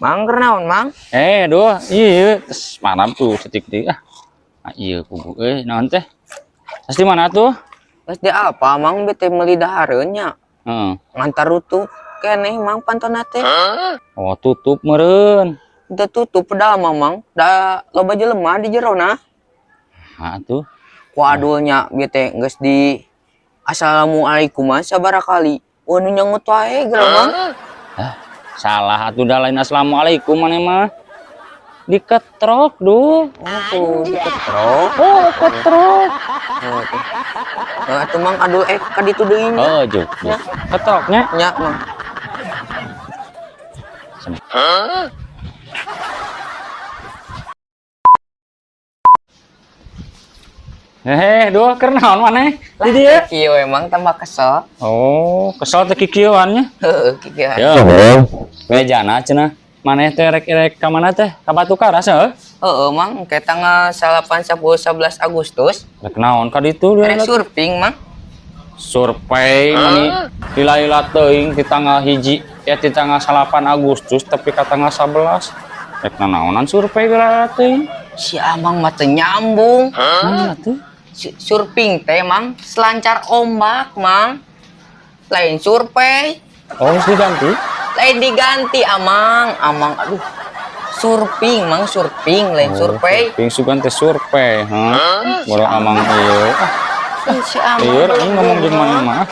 Mang keur naon, Mang? Eh, duh, iya, tes malam tuh cetik di ah. Ah, iya kubu euy, naon teh? Terus di mana tuh? Geus di apa, Mang, bete meuli dahareun nya. Heeh. Ngantar tutup keneh, Mang, pantona teh. Oh, tutup meureun. Udah tutup pedal mah, Mang. Da loba jelema di jerona. Ah, tuh. Ku adulnya bete geus di assalamualaikum mah sabaraha kali. Wah, nu nyangut wae geura, Mang. Salah atuh da lain assalamualaikum maneh mah. Diketrok, duh. Oh, diketrok. Oh, ketrok. Oh, tuh. Nah, atuh Mang adul ka ditu deui nya. Oh, juk. Juk. Ketroknya. Nya, Mang. Hehe, duh, keur naon maneh? Di dieu. Kieu emang tambah kesel. Oh, kesel teh kikieuan nya. Heeh, kikieuan. Yo. Bejana cenah. Maneh teh rek-rek ka mana teh? Ka Batu Karas heuh? Heeh, Mang, ke tanggal 8 10 11 Agustus Rek naon ka ditu rek surfing, Mang. Survei mani lila-lila teuing di tanggal hiji ya di tanggal 8 Agustus tapi ka tanggal 11. Rek nanaonan survei lila teuing. Si Amang mah teu nyambung. Mana tuh? Surfing teh, Mang, selancar ombak, Mang. Lain survei, Oh, harus diganti? Lain diganti, Amang. Amang, aduh. Surfing, Mang, surfing, lain survei. Surfing sugan teh survei, hah? Baru amang ieu. Ah, Si Amang. ieu ini ngomong jeung maneh mah.